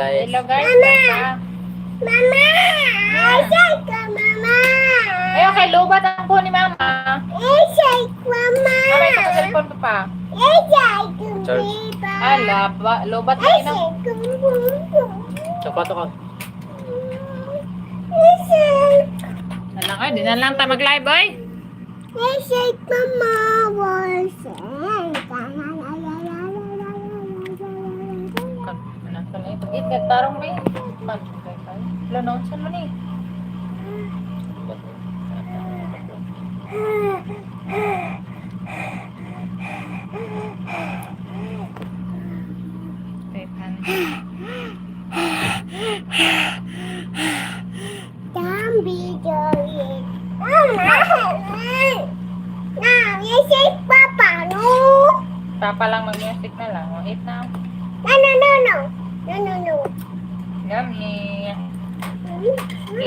Guys. Hello, guys. Mama! Mama! Ay, ka, Mama! Ay, okay. Lobat ang phone ni Mama. Ay, Mama! Mama, ito sa cellphone pa pa. Ay, Charge. Ala, ba, lobat na Ay, ina. Toko, toko. Alang ay, di na lang ta mag-live ay. Mama was Kan, ano ka na ito? It, tarong ba eh? Pan, kay kay. Wala na, saan man eh? Kay pan. Zombie Joey. Mama! Now, you say Papa, no? Papa lang mag-music na lang. O, eat na. No, no, no, no. No, no, no. Yummy.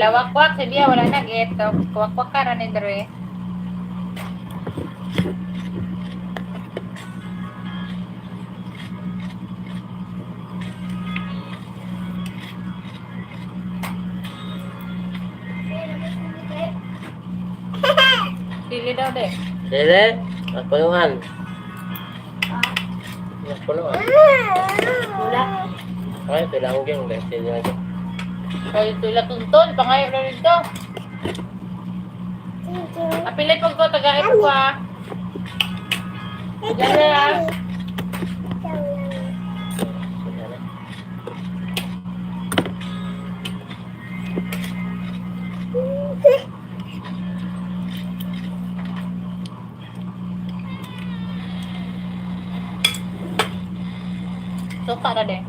Lawakwak, sabi wala nag-eat. Kwakwak ka rin dre. Sili daw de. Lele, magpulungan. Magpulungan. Wala. Ay, kailangan ko yung sili lagi. Kay tula tuntun, pangayo na rito. Apilay pag ko, tagaip ko ah. Yan na. Sige na. Suka na de.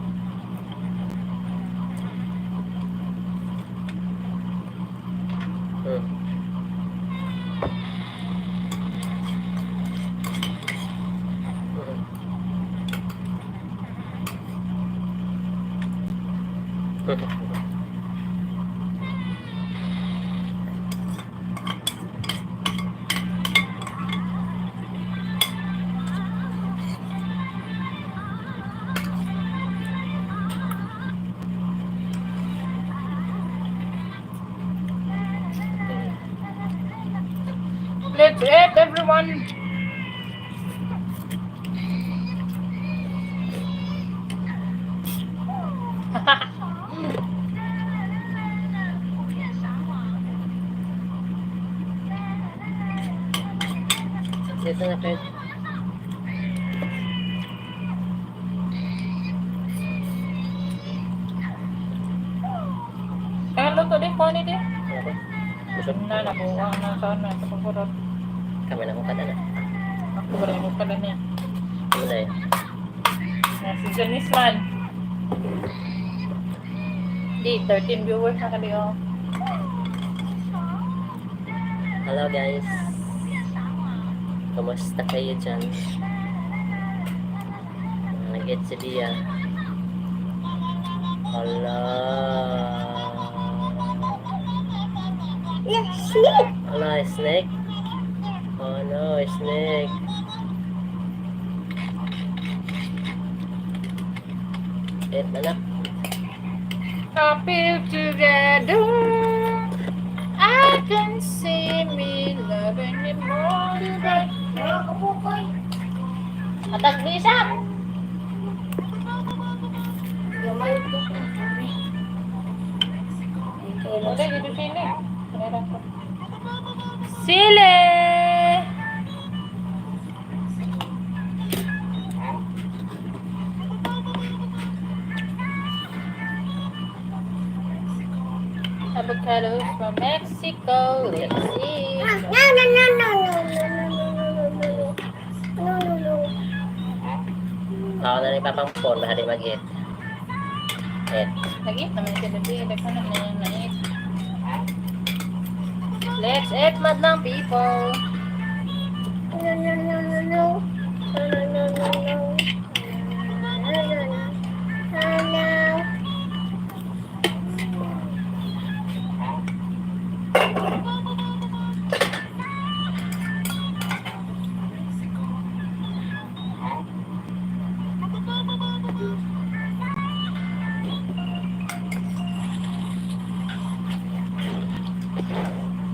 Let's eat, everyone. Dito na kahit. Kaya luto din, kuha ni de. Ako. Busog. Na, nabuha na sana sa pagkurot. Kami na kung kada na. Ako ba rin pala niya. Ano na eh. Na si Janice man. Di, 13 viewers na kali oh. Hello guys. Kamusta kayo dyan? Nag-get si Dia. Hala. Snake. Hala, snake. Oh no, snake. Eat anak. Happy together. I can see me loving you more than Atag bisa. Wala, dito sili. Meron ko. Sili! Avocados from Mexico. Let's eat. No, no, no, no, no, no, no, no, no, no, no, no, no. Ako na rin papang phone, bahali mag-eat. Eat. Nag-eat naman sila di. Daghan na yung na-eat. Let's eat, madlang people. No, no, no, no, no. No, no, no, no, no. No, no, no. No, no.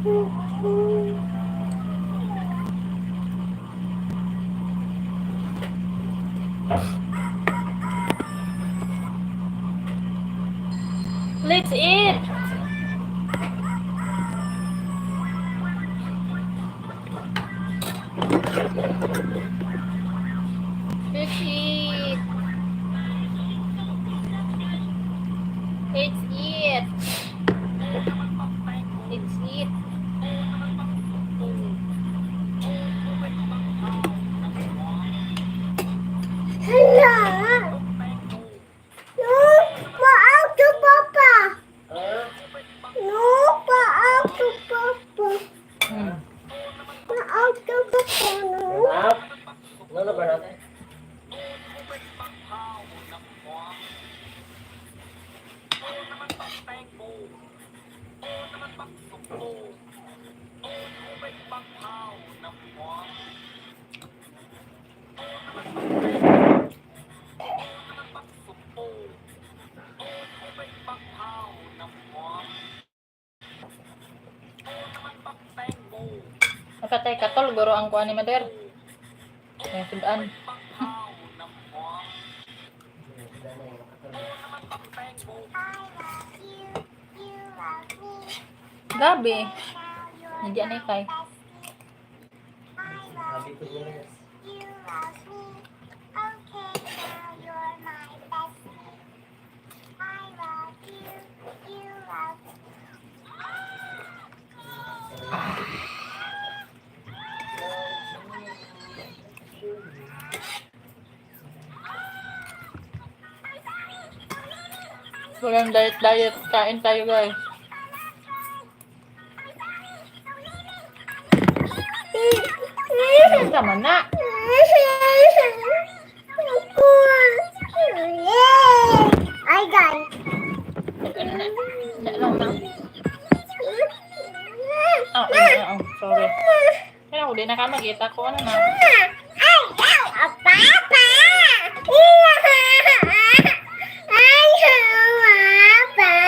Let's eat! Let's eat! Let's eat! Let's eat! Hala! No, paak to papa. Ah, No, paak to papa. Paak to papa. No. up. No, no, burn out eh. Nakatay katol, guro ang kuha ni Mader. May sudan. I love you. You love me. Gabi. Now you're Hindi anay my kay. bestie. I love Sabi ko you. niya. You love me. Okay, now you're my bestie. I love you. You love me. Walang diet-diet. Kain tayo, guys. Ano tama na? I got it. Na lang na. Oh, oh, oh, sorry. Kaya ako di na ka magita ko ano na. Papa! Ay, Papa!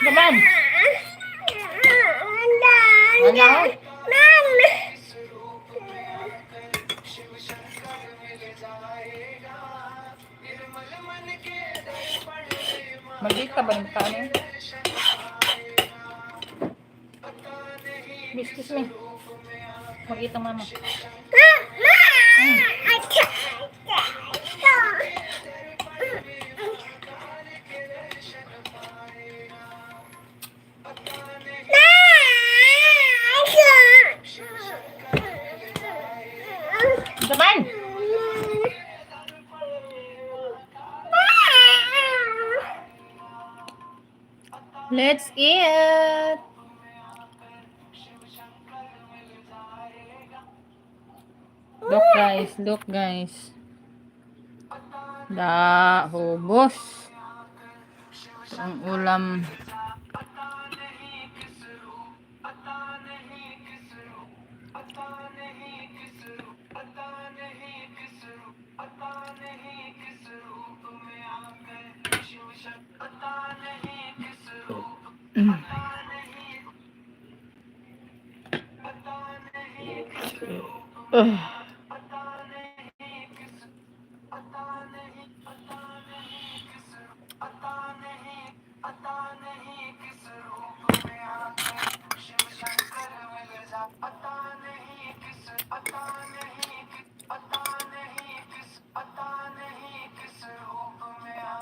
Naman. Ano? Mom! Magita ba ng kanin? Excuse me. Magita mama. Naman! Let's eat! Look guys, look guys. Da, hubos. Ang ulam. Ugh.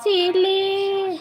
Chili.